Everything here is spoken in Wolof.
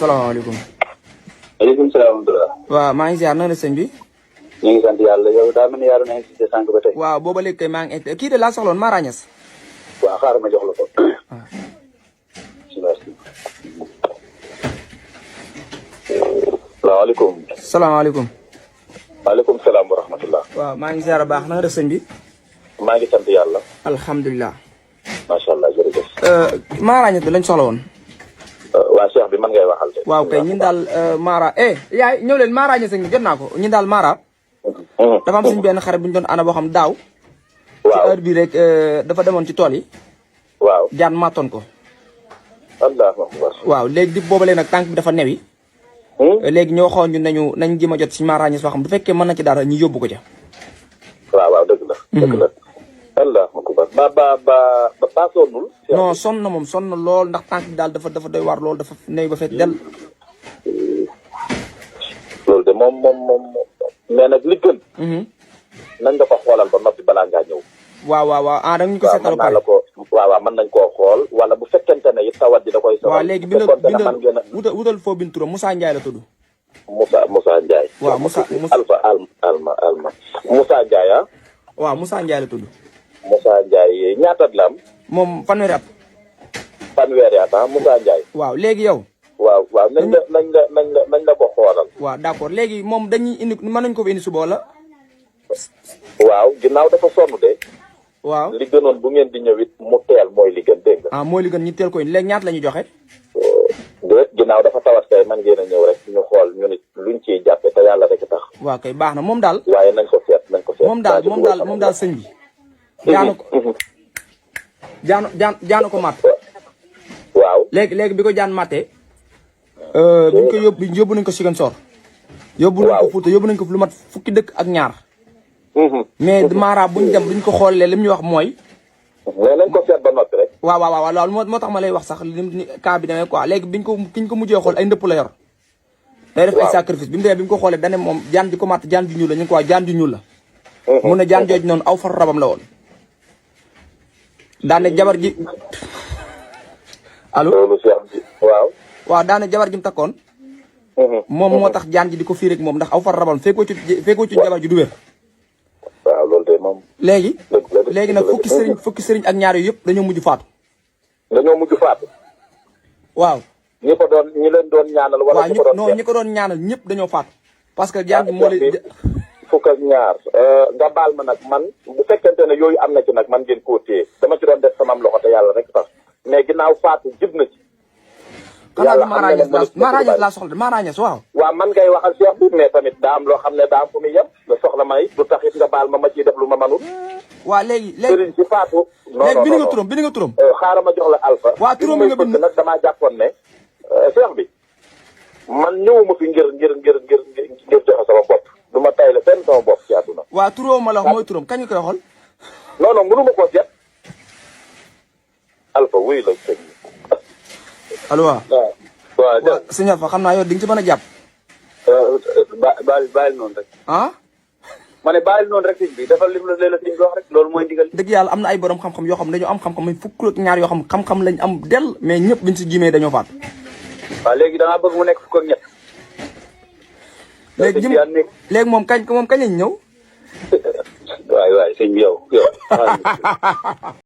salaamaaleykum. maaleykum salaam. waaw maa ngi ziar na la sëñ bi. ñu ngi sant yàlla yow daa mel ni yàlla na insisté sànq ba tey. waaw booba léegi kay maa ngi kii de laa soxloon Mara Niass. waaw xaaral ma jox la ko. salaamaaleykum. salaamaaleykum. maaleykum salaam wa rahmatullah. waaw maa ngi ziar baax na nga def sëñ bi. maa ngi sant yàlla. alhamdulilah. macha allah jërëjëf. Mara Niass bi lañ soxla woon. waa Cheikh bi man ngay waxal de. waaw kay ñun daal Mara yaay ñëw leen Mara Niass ngi jot naa ko ñun daal Mara. dafa am suñu benn xarit bu ñu doon ana boo xam daaw. waaw ci heure bii rek dafa demoon ci tool yi. waaw jaan màttoon ko. allahu akbar. waaw léegi di boobalee nag tànk bi dafa newi. léegi ñoo waxoon ñu nañ jéem a jot si Mara Niass boo xam bu fekkee mën na ci dara ñu yóbbu ko ca. waaw waaw dëgg la. dëgg la. allahu akbar. ba sonnul. non sonn na moom sonn na lool ndax tànk bi daal dafa doy waar lool dafa newi ba fekk del. loolu de moom mais nag li gën. nañ nga ko xoolal ba noppi balaa ngaa ñëw. waaw da ñu ko seetal ba pare. waaw mën nañ koo xool wala bu fekkente ne it tawat ji da koy. waaw léegi wutal foo bin turam Moussa Ndiaye la tudd. Moussa Ndiaye. waaw Moussa Alpha Alma Moussa Ndiaye ah. waaw Moussa Ndiaye la tudd. Moussa Ndiaye ñaata at la am. moom fanweeri at. fanweeri at ah Moussa Ndiaye. waaw léegi yow. waaw nañ la ko xoolal. waaw d'accord léegi moom dañuy indi mën nañu ko fi indi suba wala. waaw ginnaaw dafa sonn de. waaw li gënoon bu ngeen di ñëw it mu teel mooy li gën dégg nga. mooy li gën ñu teel ko indi léegi ñaata la ñuy joxe. déet ginnaaw dafa tawat kay man ngeen a ñëw rek ñu xool ñu nit luñ ciy jàppe te yàlla rek tax. waaw kay baax na moom daal. waaye nañ ko seet. moom daal sëñ bi. jaanu ko matt. waaw léegi bi ko jaan mattee. bi ñu ko yóbbu nañ ko Ziguinchor. yóbbu nañ ko Fouta yóbbu nañ ko lu mat fukki dëkk ak ñaar. mais Mara buñ dem buñ ko xoolee li mu ñu wax mooy. mais nañ ko seet ba noppi rek. waaw loolu moo tax ma lay wax sax ni cas bi demee quoi léegi kiñ ko mujjee xool ay ndëpp la yor. day def ay sacrifice bi mu demee bi mu ko xoolee dane moom jaan di ko matt jaan ju ñuul la ñu ko waa jaan ju ñuul la. mun na jaan jooj noonu aw far rabam la woon. daane jabar ji allo loolu Cheikh waaw daane jabar ji mu takkoon. moom moo tax jaan ji di ko fii rek moom ndax aw far rabam fekkoo ci jabar ji du wér. waaw loolu de moom. léegi nag fukki sëriñ ak ñaar yooyu yëpp dañoo mujj faatu. waaw. ñi leen doon ñaanal. wala ñi ko doon ñaanal ñëpp dañoo faatu. parce que jaan ji moo leen. fukk ak ñaar nga baal ma nag man bu fekkente ne yooyu am na ci nag man ngeen koo téye dama ci doon def samam loxo te yàlla rek tax mais ginnaaw faatu jib na ci. yàlla Mara Niass laa soxla Mara Niass waaw. waaw man ngay waxal Cheikh bi mais tamit daa am loo xam ne daa am fu muy yem nga soxla may du taxit nga baal ma ciy def lu ma manul. waaw léegi sëriñ si faatu. léegi bind nga turam. xaaral ma jox la Alpha. waaw turam bi nga bind nag damaa jàppoon ne Cheikh bi man ñëwuma fi ngir joxe sama bopp. du ma tay la fenn sama bopp ci àdduna. waaw turam ma la wax mooy turam kañ nga koy xool. non mënu ma koo seet. Alpha wuy la sëñ bi. allo waaw. waaw sëñ Alpha xam naa yow di nga ci mën a jàpp. bàyyil noonu rek. ma ne bàyyil noonu rek sëñ bi defal lim la sëñ bi wax rek loolu mooy ndigal. dëgg yàlla am na ay borom xam-xam yoo xam dañoo am xam-xam muy fukk ak ñaar yoo xam lañ am del mais ñëpp biñ si jimee dañoo faat. waaw léegi da ngaa bëgg mu nekk fukk ak ñett. léegi moom kañ lañ ñëw. waay sëñ bi yow.